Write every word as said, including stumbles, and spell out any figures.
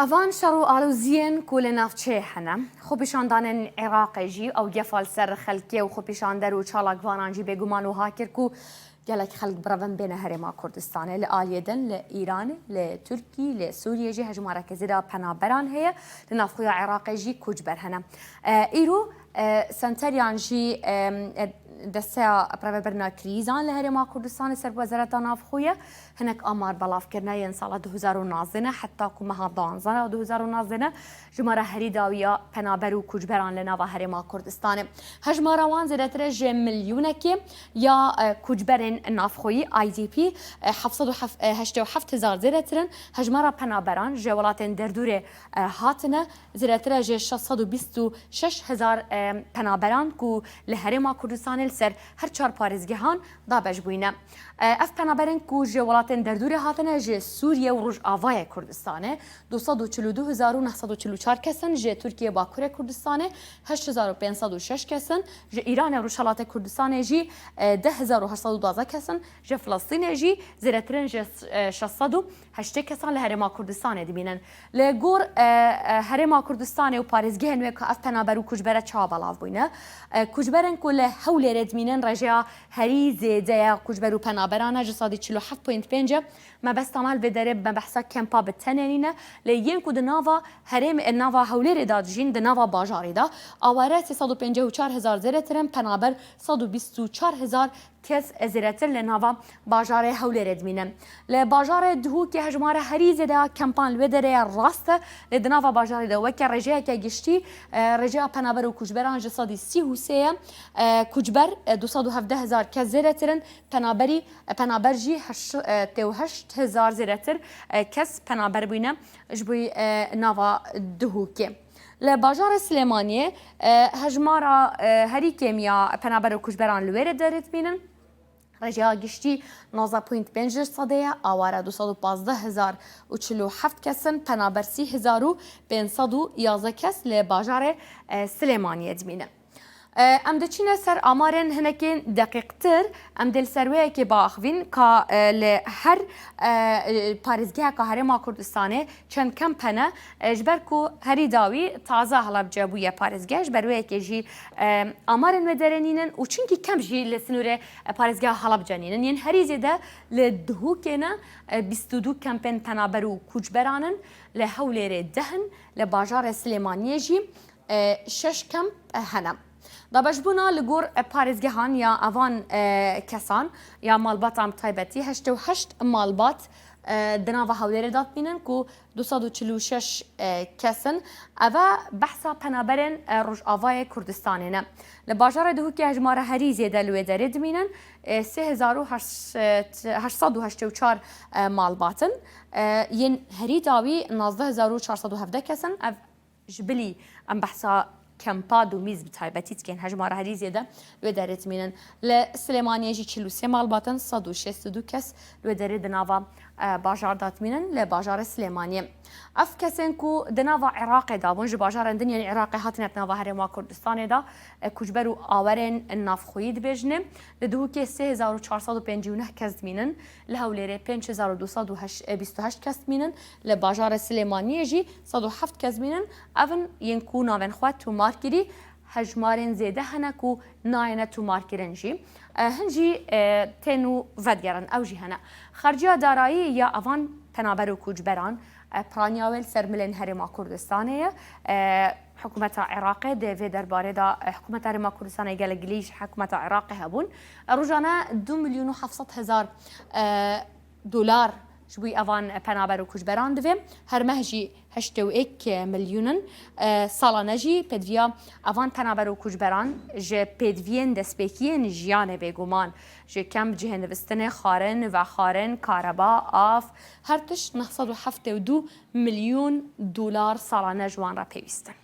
Evan şer û aloziyên ku li navçeyê hene, xwepêşandanên Iraqê jî ew gefa li ser xelkê û xwepêşander û çalakvanan jî bêguman wiha kir ku gelek xelk birevin bêne Herêma Kurdistanê. Li aliyê din li Îranê, li Tirkî, li Sûriyê jî hejmareke zêde penaberan heye. Li navxweya Iraqê jî koçber hene. E, îro, e, senteriyan jî, e, e, desteya birevebirina krîzan li Herêma Kurdistanê ser bi Wezareta Navxwe ye. Hinek amar belav kirine yên sala du hezar û nozdeh ne, heta ku meha duwazdeh du hezar û nozdeh ne, jimara herî dawî ya penaber û koçberan li nava Herêma Kurdistanê. Hejmara wan zêdetir e ji milyonekê ya, e, koçberên navxweyî, I D P, e, heft sed û heştê û heft hezar zêdetir in. Hejmara penaberan ji welatên derdûrê, e, hatine, zêdetir e ji şeş sed û bîst û şeş hezar, e, penaberan ku li Herêma Kurdistanê li ser her çar parêzgehan dabeş bûyne. E, ev penaberên ku ji welatên derdûrê hatine, ji Sûriye û Rojavayê Kurdistanê, du sed û çil û du hezar û neh sed û çil û çar kes in, ji Tirkiye Bakurê Kurdistanê heşt hezar û pênc sed û şeş kes in, ji Îranê û Rojhelatê Kurdistanê jî, e, deh hezar û heşt sed û duwazdeh kes in, ji Filistînê jî zêdetir in, ji, e, şeş sed û heştê kesan li Herêma Kurdistanê dimînin. Li gor, e, e, Herêma Kurdistanê û parêzgehên wê ku ev penaber û koçbere çawa belav bûyne? E, koçberên ku li Hewlêrê dimînin rêjeya herî zêde ya koçber û penaberan e, ji sedî çil û heft point pênc e. Mebesta me li vê derê me behsa kempa bi tenê nîne. Lê yên ku di nava herêm, e, nava Hewlêrê de dijîn, di nava bajarê de aware sê sed û pêncî û çar hezar zêdetir in, penaber sed û bîst û çar hezar kes zêdetir li nava bajarê Hewlêrê dimînin. Li bajarê Duhokê hejmara herî zêde ya kempan li wê derê ye, rast e, lê di nava bajarê de weke rêjeyeke giştî, e, rêjeya penaber û koçberan ji sedî sî û sê ye. E, koçber, e, du sed û hevdeh hezar kes zêdetir in, penaberî, e, penaber jî heş-, e, tê û heşt hezar zêdetir, e, kes penaber bûyne ji bo, e, nava Duhokê. Li bajarê Silêmaniyê, e, hejmara, e, herî kêm ya penaber û koçberan li wê derê dimînin. Rêjeya giştî nozdeh point pênc sedê ye, aware du sed û pazdeh hezar û çil û heft kes in, penaber sî hezar û pênc sed û yazdeh kes li bajarê, e, Silêmaniyê dimînin. E, em diçîne ser amarên hinekên deqîqtir, em dê li ser wê yekê biaxivîn ka, e, li her, e, e, parêzgeheka Herêma Kurdistanê çend kemp hene, e, ji ber ku herî dawî taze Helebce bûye parêzgeh, ji ber wê yekê jî, e, amarên wê derê nînin û çinkî kemp jî li sinûrê, e, parêzgeha Helebce nînin. Yên herî zêde li Duhokê ne, e, bîst û du kempên penaber û koçberan in, li Hewlêrê deh in, li bajarê Silêmaniyê jî, e, şeş kemp, e, hene. Dabeşbûna li gor, e, parêzgehan ya evan, e, kesan ya malbatan bi taybetî heştê û heşt malbat, e, di nava Hewlêrê de dimînin ku du sed û çil û şeş, e, kes in. Eve behsa penaberên, e, Rojavayê Kurdistanê ne. Li bajarê Duhokê hejmara herî zêde li wê derê dimînin, e, sê hezar û heşt, e, heşt sed û heştê û çar, e, malbat in. E, yên herî dawî nozdeh hezar û çar sed û hevdeh kes in. Ev ji bilî em behsa kempa Dumîz bi taybetî dikin, hejmara herî zêde li wê derê dimînin. Li Silêmaniyê jî çil û sê malbat in, sed û şêst û du kes li wê derê di nava, e, bajar de dimînin, li bajarê Silêmaniyê. Ev kesên ku di nava Iraqê de bûn, ji bajarên din yên Iraqê hatine di nava Herêma Kurdistanê de, e, koçber û awerên navxweyî dibêjinê. Li Duhokê sê hezar û çar sed û pêncî û neh kes dimînin, li Hewlêrê pênc hezar û du sed û bîst û heşt kes dimînin, li bajarê Silêmaniyê jî sed û heft kes dimînin. Ev in yên ku navên xwe tomar kirî, hejmarên zêde hene ku nayêne tomarkirin jî. E, hin jî, e, tên û vedigerin, ew jî hene. Xerciya darayî ya evan penaber û koçberan, e, piraniya wê li ser milên Herêma Kurdistanê ye. E, Hikûmeta Iraqê di vê derbarê de, e, Hikûmeta Herêma Kurdistanê gelek gilî ji Hikûmeta Iraqê hebûn. E, rojane du milyon û heft sed hezar, e, dolar ji bo evan penaber û koçberan divê. Her meh jî heştê û yek milyon in. E, salane jî pêdiviya evan penaber û koçberan ji pêdiviyên destpêkiyên jiyanê bêguman, ji kemp, cihê nivistinê, xwarin, vexwarin, kareba, av, her tişt neh sed û heftê û du milyon dolar salane ji wan re pêwîst in.